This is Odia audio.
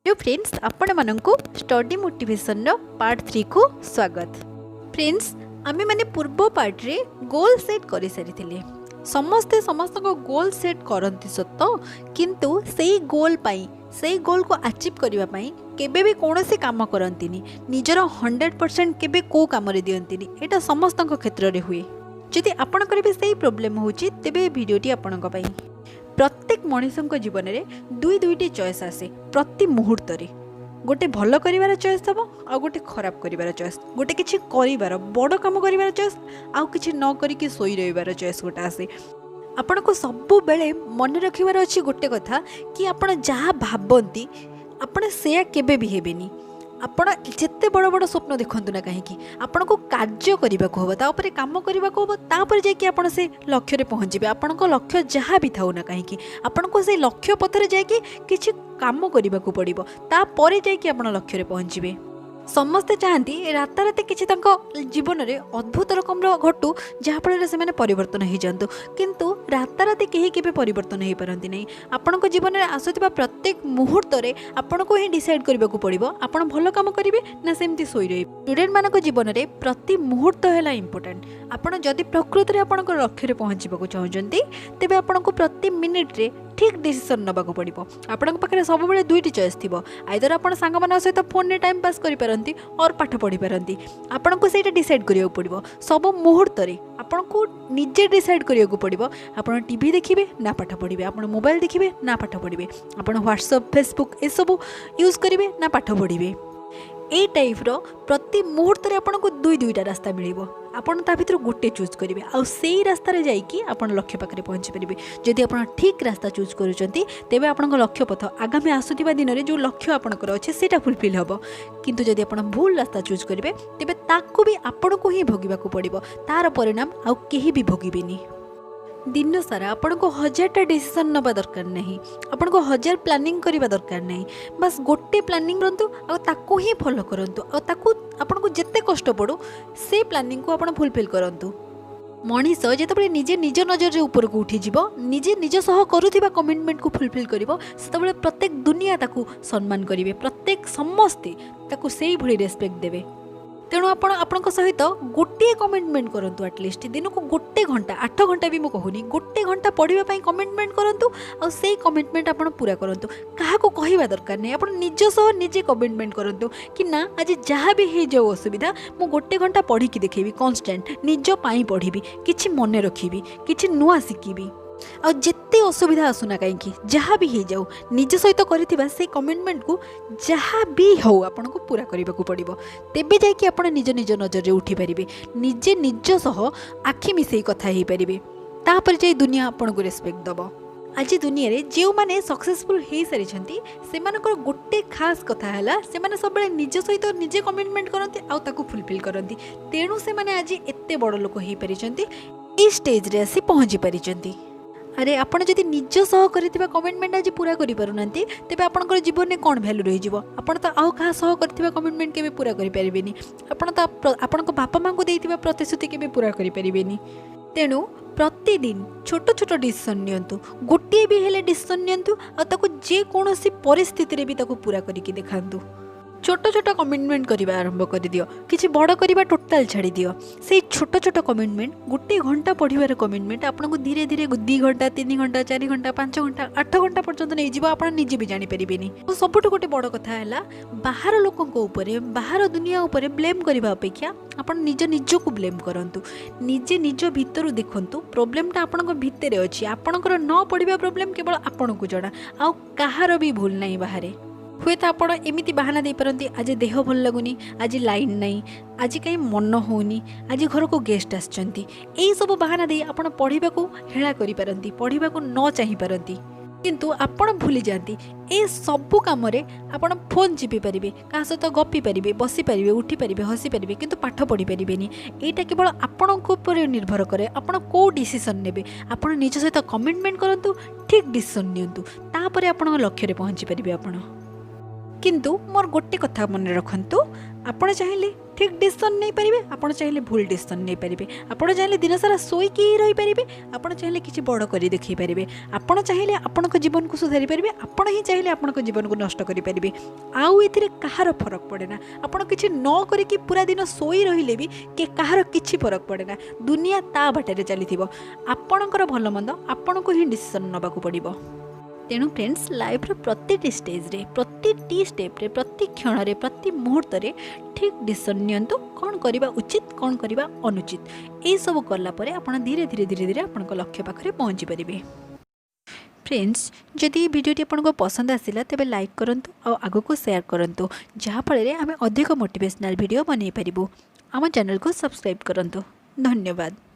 ହ୍ୟାଲୋ ଫ୍ରେଣ୍ଡସ୍, ଆପଣମାନଙ୍କୁ ଷ୍ଟଡି ମୋଟିଭେସନର ପାର୍ଟ 3କୁ ସ୍ୱାଗତ। ଫ୍ରେଣ୍ଡସ୍, ଆମେମାନେ ପୂର୍ବ ପାର୍ଟରେ ଗୋଲ୍ ସେଟ୍ କରିସାରିଥିଲେ। ସମସ୍ତେ ସମସ୍ତଙ୍କ ଗୋଲ୍ ସେଟ୍ କରନ୍ତି ସତ, କିନ୍ତୁ ସେଇ ଗୋଲ୍ ପାଇଁ, ସେଇ ଗୋଲ୍କୁ ଆଚିଭ୍ କରିବା ପାଇଁ କେବେ ବି କୌଣସି କାମ କରନ୍ତିନି। ନିଜର 100% କେବେ କେଉଁ କାମରେ ଦିଅନ୍ତିନି। ଏଇଟା ସମସ୍ତଙ୍କ କ୍ଷେତ୍ରରେ ହୁଏ। ଯଦି ଆପଣଙ୍କର ବି ସେଇ ପ୍ରୋବ୍ଲେମ୍ ହେଉଛି, ତେବେ ଏ ଭିଡ଼ିଓଟି ଆପଣଙ୍କ ପାଇଁ। ପ୍ରତ୍ୟେକ ମଣିଷଙ୍କ ଜୀବନରେ ଦୁଇ ଦୁଇଟି ଚଏସ୍ ଆସେ ପ୍ରତି ମୁହୂର୍ତ୍ତରେ। ଗୋଟେ ଭଲ କରିବାର ଚଏସ୍ ଦେବ ଆଉ ଗୋଟେ ଖରାପ କରିବାର ଚଏସ୍, ଗୋଟେ କିଛି କରିବାର, ବଡ଼ କାମ କରିବାର ଚଏସ୍, ଆଉ କିଛି ନ କରିକି ଶୋଇ ରହିବାର ଚଏସ୍ ଗୋଟେ ଆସେ। ଆପଣଙ୍କୁ ସବୁବେଳେ ମନେ ରଖିବାର ଅଛି ଗୋଟେ କଥା କି ଆପଣ ଯାହା ଭାବନ୍ତି, ଆପଣ ସେୟା କେବେ ବି ହେବେନି। ଆପଣ ଯେତେ ବଡ଼ ବଡ଼ ସ୍ୱପ୍ନ ଦେଖନ୍ତୁ ନା କାହିଁକି, ଆପଣଙ୍କୁ କାର୍ଯ୍ୟ କରିବାକୁ ହେବ, ତା ଉପରେ କାମ କରିବାକୁ ହେବ, ତାପରେ ଯାଇକି ଆପଣ ସେ ଲକ୍ଷ୍ୟରେ ପହଞ୍ଚିବେ। ଆପଣଙ୍କ ଲକ୍ଷ୍ୟ ଯାହା ବି ଥାଉ ନା କାହିଁକି, ଆପଣଙ୍କୁ ସେଇ ଲକ୍ଷ୍ୟ ପଥରେ ଯାଇକି କିଛି କାମ କରିବାକୁ ପଡ଼ିବ, ତାପରେ ଯାଇକି ଆପଣ ଲକ୍ଷ୍ୟରେ ପହଞ୍ଚିବେ। ସମସ୍ତେ ଚାହାନ୍ତି ରାତାରାତି କିଛି ତାଙ୍କ ଜୀବନରେ ଅଦ୍ଭୁତ ରକମର ଘଟୁ, ଯାହାଫଳରେ ସେମାନେ ପରିବର୍ତ୍ତନ ହେଇଯାଆନ୍ତୁ। କିନ୍ତୁ ରାତାରାତି କେହି କେବେ ପରିବର୍ତ୍ତନ ହେଇପାରନ୍ତି ନାହିଁ। ଆପଣଙ୍କ ଜୀବନରେ ଆସୁଥିବା ପ୍ରତ୍ୟେକ ମୁହୂର୍ତ୍ତରେ ଆପଣଙ୍କୁ ହିଁ ଡିସାଇଡ଼୍ କରିବାକୁ ପଡ଼ିବ, ଆପଣ ଭଲ କାମ କରିବେ ନା ସେମିତି ଶୋଇ ରହିବେ। ଷ୍ଟୁଡେଣ୍ଟମାନଙ୍କ ଜୀବନରେ ପ୍ରତି ମୁହୂର୍ତ୍ତ ହେଲା ଇମ୍ପୋର୍ଟାଣ୍ଟ। ଆପଣ ଯଦି ପ୍ରକୃତରେ ଆପଣଙ୍କ ଲକ୍ଷ୍ୟରେ ପହଞ୍ଚିବାକୁ ଚାହୁଁଛନ୍ତି, ତେବେ ଆପଣଙ୍କୁ ପ୍ରତି ମିନିଟ୍ରେ ଠିକ୍ ଡିସିସନ୍ ନେବାକୁ ପଡ଼ିବ। ଆପଣଙ୍କ ପାଖରେ ସବୁବେଳେ ଦୁଇଟି ଚଏସ୍ ଥିବ। ଆଇଦର ଆପଣ ସାଙ୍ଗମାନଙ୍କ ସହିତ ଫୋନ୍ରେ ଟାଇମ୍ ପାସ୍ କରିପାରନ୍ତି ଅର୍ ପାଠ ପଢ଼ିପାରନ୍ତି। ଆପଣଙ୍କୁ ସେଇଟା ଡିସାଇଡ଼୍ କରିବାକୁ ପଡ଼ିବ। ସବୁ ମୁହୂର୍ତ୍ତରେ ଆପଣଙ୍କୁ ନିଜେ ଡିସାଇଡ଼୍ କରିବାକୁ ପଡ଼ିବ, ଆପଣ ଟିଭି ଦେଖିବେ ନା ପାଠ ପଢ଼ିବେ, ଆପଣ ମୋବାଇଲ୍ ଦେଖିବେ ନା ପାଠ ପଢ଼ିବେ, ଆପଣ ହ୍ୱାଟ୍ସଅପ୍, ଫେସବୁକ୍ ଏସବୁ ୟୁଜ୍ କରିବେ ନା ପାଠ ପଢ଼ିବେ। ଏଇ ଟାଇପ୍ର ପ୍ରତି ମୁହୂର୍ତ୍ତରେ ଆପଣଙ୍କୁ ଦୁଇ ଦୁଇଟା ରାସ୍ତା ମିଳିବ। ଆପଣ ତା ଭିତରୁ ଗୋଟେ ଚୁଜ୍ କରିବେ ଆଉ ସେଇ ରାସ୍ତାରେ ଯାଇକି ଆପଣ ଲକ୍ଷ୍ୟ ପାଖରେ ପହଞ୍ଚିପାରିବେ। ଯଦି ଆପଣ ଠିକ୍ ରାସ୍ତା ଚୁଜ୍ କରୁଛନ୍ତି, ତେବେ ଆପଣଙ୍କ ଲକ୍ଷ୍ୟ ପଥ, ଆଗାମୀ ଆସୁଥିବା ଦିନରେ ଯେଉଁ ଲକ୍ଷ୍ୟ ଆପଣଙ୍କର ଅଛି, ସେଇଟା ଫୁଲଫିଲ୍ ହେବ। କିନ୍ତୁ ଯଦି ଆପଣ ଭୁଲ ରାସ୍ତା ଚୁଜ୍ କରିବେ, ତେବେ ତାକୁ ବି ଆପଣଙ୍କୁ ହିଁ ଭୋଗିବାକୁ ପଡ଼ିବ। ତା'ର ପରିଣାମ ଆଉ କେହି ବି ଭୋଗିବେନି। ଦିନ ସାରା ଆପଣଙ୍କୁ ହଜାରଟା ଡିସିସନ୍ ନେବା ଦରକାର ନାହିଁ, ଆପଣଙ୍କୁ ହଜାର ପ୍ଲାନିଂ କରିବା ଦରକାର ନାହିଁ। ବାସ୍ ଗୋଟେ ପ୍ଲାନିଂ କରନ୍ତୁ ଆଉ ତାକୁ ହିଁ ଫଲୋ କରନ୍ତୁ, ଆଉ ତାକୁ ଆପଣଙ୍କୁ ଯେତେ କଷ୍ଟ ପଡ଼ୁ, ସେ ପ୍ଲାନିଂକୁ ଆପଣ ଫୁଲଫିଲ୍ କରନ୍ତୁ। ମଣିଷ ଯେତେବେଳେ ନିଜେ ନିଜ ନଜରରେ ଉପରକୁ ଉଠିଯିବ, ନିଜେ ନିଜ ସହ କରୁଥିବା କମିଟମେଣ୍ଟକୁ ଫୁଲଫିଲ୍ କରିବ, ସେତେବେଳେ ପ୍ରତ୍ୟେକ ଦୁନିଆ ତାକୁ ସମ୍ମାନ କରିବେ, ପ୍ରତ୍ୟେକ ସମସ୍ତେ ତାକୁ ସେଇଭଳି ରେସ୍ପେକ୍ଟ ଦେବେ। ତେଣୁ ଆପଣ ଆପଣଙ୍କ ସହିତ ଗୋଟିଏ କମିଟମେଣ୍ଟ କରନ୍ତୁ। ଆଟଲିଷ୍ଟ ଦିନକୁ ଗୋଟେ ଘଣ୍ଟା, 8 ଘଣ୍ଟା ବି ମୁଁ କହୁନି, ଗୋଟେ ଘଣ୍ଟା ପଢ଼ିବା ପାଇଁ କମିଟମେଣ୍ଟ କରନ୍ତୁ ଆଉ ସେଇ କମିଟମେଣ୍ଟ ଆପଣ ପୁରା କରନ୍ତୁ। କାହାକୁ କହିବା ଦରକାର ନାହିଁ। ଆପଣ ନିଜ ସହ ନିଜେ କମିଟମେଣ୍ଟ କରନ୍ତୁ କି ନା, ଆଜି ଯାହା ବି ହେଇଯାଉ ଅସୁବିଧା, ମୁଁ ଗୋଟେ ଘଣ୍ଟା ପଢ଼ିକି ଦେଖେଇବି। କନଷ୍ଟାଣ୍ଟ ନିଜ ପାଇଁ ପଢ଼ିବି, କିଛି ମନେ ରଖିବି, କିଛି ନୂଆ ଶିଖିବି। ଆଉ ଯେତେ ଅସୁବିଧା ଆସୁନା କାହିଁକି, ଯାହା ବି ହେଇଯାଉ, ନିଜ ସହିତ କରିଥିବା ସେଇ କମିଟମେଣ୍ଟକୁ ଯାହା ବି ହଉ ଆପଣଙ୍କୁ ପୁରା କରିବାକୁ ପଡ଼ିବ। ତେବେ ଯାଇକି ଆପଣ ନିଜ ନିଜ ନଜରରେ ଉଠିପାରିବେ, ନିଜେ ନିଜ ସହ ଆଖି ମିଶେଇ କଥା ହେଇପାରିବେ। ତାପରେ ଯାଇ ଦୁନିଆ ଆପଣଙ୍କୁ ରେସ୍ପେକ୍ଟ ଦେବ। ଆଜି ଦୁନିଆରେ ଯେଉଁମାନେ ସକ୍ସେସଫୁଲ୍ ହେଇସାରିଛନ୍ତି, ସେମାନଙ୍କର ଗୋଟେ ଖାସ୍ କଥା ହେଲା, ସେମାନେ ସବୁବେଳେ ନିଜ ସହିତ ନିଜେ କମିଟମେଣ୍ଟ କରନ୍ତି ଆଉ ତାକୁ ଫୁଲଫିଲ୍ କରନ୍ତି। ତେଣୁ ସେମାନେ ଆଜି ଏତେ ବଡ଼ ଲୋକ ହେଇପାରିଛନ୍ତି, ଏଇ ଷ୍ଟେଜ୍ରେ ଆସି ପହଞ୍ଚି ପାରିଛନ୍ତି। ଆରେ, ଆପଣ ଯଦି ନିଜ ସହ କରିଥିବା କମିଟମେଣ୍ଟ ଆଜି ପୁରା କରିପାରୁନାହାନ୍ତି, ତେବେ ଆପଣଙ୍କର ଜୀବନରେ କ'ଣ ଭ୍ୟାଲୁ ରହିଯିବ? ଆପଣ ତ ଆଉ କାହା ସହ କରିଥିବା କମିଟମେଣ୍ଟ କେବେ ପୁରା କରିପାରିବେନି। ଆପଣ ତ ଆପଣଙ୍କ ବାପା ମାଆଙ୍କୁ ଦେଇଥିବା ପ୍ରତିଶ୍ରୁତି କେବେ ପୁରା କରିପାରିବେନି। ତେଣୁ ପ୍ରତିଦିନ ଛୋଟ ଛୋଟ ଡିସିସନ୍ ନିଅନ୍ତୁ, ଗୋଟିଏ ବି ହେଲେ ଡିସିସନ୍ ନିଅନ୍ତୁ ଆଉ ତାକୁ ଯେକୌଣସି ପରିସ୍ଥିତିରେ ବି ତାକୁ ପୁରା କରିକି ଦେଖାନ୍ତୁ। ଛୋଟ ଛୋଟ କମିଟମେଣ୍ଟ କରିବା ଆରମ୍ଭ କରିଦିଅ। କିଛି ବଡ଼ କରିବା ଟୋଟାଲ୍ ଛାଡ଼ିଦିଅ। ସେଇ ଛୋଟ ଛୋଟ କମିଟମେଣ୍ଟ, ଗୋଟେ ଘଣ୍ଟା ପଢ଼ିବାର କମିଟମେଣ୍ଟ ଆପଣଙ୍କୁ ଧୀରେ ଧୀରେ 2 ଘଣ୍ଟା, 3 ଘଣ୍ଟା, 4 ଘଣ୍ଟା, 5 ଘଣ୍ଟା, 8 ଘଣ୍ଟା ପର୍ଯ୍ୟନ୍ତ ନେଇଯିବ, ଆପଣ ନିଜେ ବି ଜାଣିପାରିବେନି। ଆଉ ସବୁଠୁ ଗୋଟେ ବଡ଼ କଥା ହେଲା, ବାହାର ଲୋକଙ୍କ ଉପରେ, ବାହାର ଦୁନିଆ ଉପରେ ବ୍ଲେମ୍ କରିବା ଅପେକ୍ଷା ଆପଣ ନିଜ ନିଜକୁ ବ୍ଲେମ୍ କରନ୍ତୁ। ନିଜେ ନିଜ ଭିତରୁ ଦେଖନ୍ତୁ, ପ୍ରୋବ୍ଲେମଟା ଆପଣଙ୍କ ଭିତରେ ଅଛି। ଆପଣଙ୍କର ନ ପଢ଼ିବା ପ୍ରୋବ୍ଲେମ୍ କେବଳ ଆପଣଙ୍କୁ ଜଣା, ଆଉ କାହାର ବି ଭୁଲ ନାହିଁ ବାହାରେ। ହୁଏତ ଆପଣ ଏମିତି ବାହାନା ଦେଇପାରନ୍ତି, ଆଜି ଦେହ ଭଲ ଲାଗୁନି, ଆଜି ଲାଇନ୍ ନାହିଁ, ଆଜି କାହିଁ ମନ ହେଉନି, ଆଜି ଘରକୁ ଗେଷ୍ଟ ଆସିଛନ୍ତି। ଏଇସବୁ ବାହାନା ଦେଇ ଆପଣ ପଢ଼ିବାକୁ ହେଳା କରିପାରନ୍ତି, ପଢ଼ିବାକୁ ନ ଚାହିଁପାରନ୍ତି। କିନ୍ତୁ ଆପଣ ଭୁଲି ଯାଆନ୍ତି, ଏ ସବୁ କାମରେ ଆପଣ ଫୋନ୍ ଚିପି ପାରିବେ, କାହା ସହିତ ଗପି ପାରିବେ, ବସିପାରିବେ, ଉଠିପାରିବେ, ହସିପାରିବେ, କିନ୍ତୁ ପାଠ ପଢ଼ିପାରିବେନି। ଏଇଟା କେବଳ ଆପଣଙ୍କ ଉପରେ ନିର୍ଭର କରେ, ଆପଣ କେଉଁ ଡିସିସନ୍ ନେବେ। ଆପଣ ନିଜ ସହିତ କମିଟମେଣ୍ଟ କରନ୍ତୁ, ଠିକ୍ ଡିସିସନ୍ ନିଅନ୍ତୁ, ତାପରେ ଆପଣଙ୍କ ଲକ୍ଷ୍ୟରେ ପହଞ୍ଚି ପାରିବେ ଆପଣ। କିନ୍ତୁ ମୋର ଗୋଟେ କଥା ମନେ ରଖନ୍ତୁ, ଆପଣ ଚାହିଁଲେ ଠିକ୍ ଡିସିସନ୍ ନେଇପାରିବେ, ଆପଣ ଚାହିଁଲେ ଭୁଲ ଡିସିସନ୍ ନେଇପାରିବେ। ଆପଣ ଚାହିଁଲେ ଦିନସାରା ଶୋଇକି ହିଁ ରହିପାରିବେ, ଆପଣ ଚାହିଁଲେ କିଛି ବଡ଼ କରି ଦେଖାଇ ପାରିବେ। ଆପଣ ଚାହିଁଲେ ଆପଣଙ୍କ ଜୀବନକୁ ସୁଧାରି ପାରିବେ, ଆପଣ ହିଁ ଚାହିଁଲେ ଆପଣଙ୍କ ଜୀବନକୁ ନଷ୍ଟ କରିପାରିବେ। ଆଉ ଏଥିରେ କାହାର ଫରକ ପଡ଼େ ନା। ଆପଣ କିଛି ନ କରିକି ପୁରା ଦିନ ଶୋଇ ରହିଲେ ବି କାହାର କିଛି ଫରକ ପଡ଼େ ନା। ଦୁନିଆ ତା ବାଟରେ ଚାଲିଥିବ। ଆପଣଙ୍କର ଭଲ ମନ୍ଦ ଆପଣଙ୍କୁ ହିଁ ଡିସିସନ୍ ନେବାକୁ ପଡ଼ିବ। ତେଣୁ ଫ୍ରେଣ୍ଡସ୍, ଲାଇଫ୍ର ପ୍ରତିଟି ଷ୍ଟେଜ୍ରେ, ପ୍ରତିଟି ଷ୍ଟେପ୍ରେ, ପ୍ରତି କ୍ଷଣରେ, ପ୍ରତି ମୁହୂର୍ତ୍ତରେ ଠିକ୍ ଡିସିସନ୍ ନିଅନ୍ତୁ, କ'ଣ କରିବା ଉଚିତ, କ'ଣ କରିବା ଅନୁଚିତ। ଏଇସବୁ କଲା ପରେ ଆପଣ ଧୀରେ ଧୀରେ ଧୀରେ ଧୀରେ ଆପଣଙ୍କ ଲକ୍ଷ୍ୟ ପାଖରେ ପହଞ୍ଚି ପାରିବେ। ଫ୍ରେଣ୍ଡସ୍, ଯଦି ଏ ଭିଡ଼ିଓଟି ଆପଣଙ୍କୁ ପସନ୍ଦ ଆସିଲା, ତେବେ ଲାଇକ୍ କରନ୍ତୁ ଆଉ ଆଗକୁ ସେୟାର କରନ୍ତୁ, ଯାହାଫଳରେ ଆମେ ଅଧିକ ମୋଟିଭେସନାଲ୍ ଭିଡ଼ିଓ ବନେଇ ପାରିବୁ। ଆମ ଚ୍ୟାନେଲକୁ ସବସ୍କ୍ରାଇବ୍ କରନ୍ତୁ। ଧନ୍ୟବାଦ।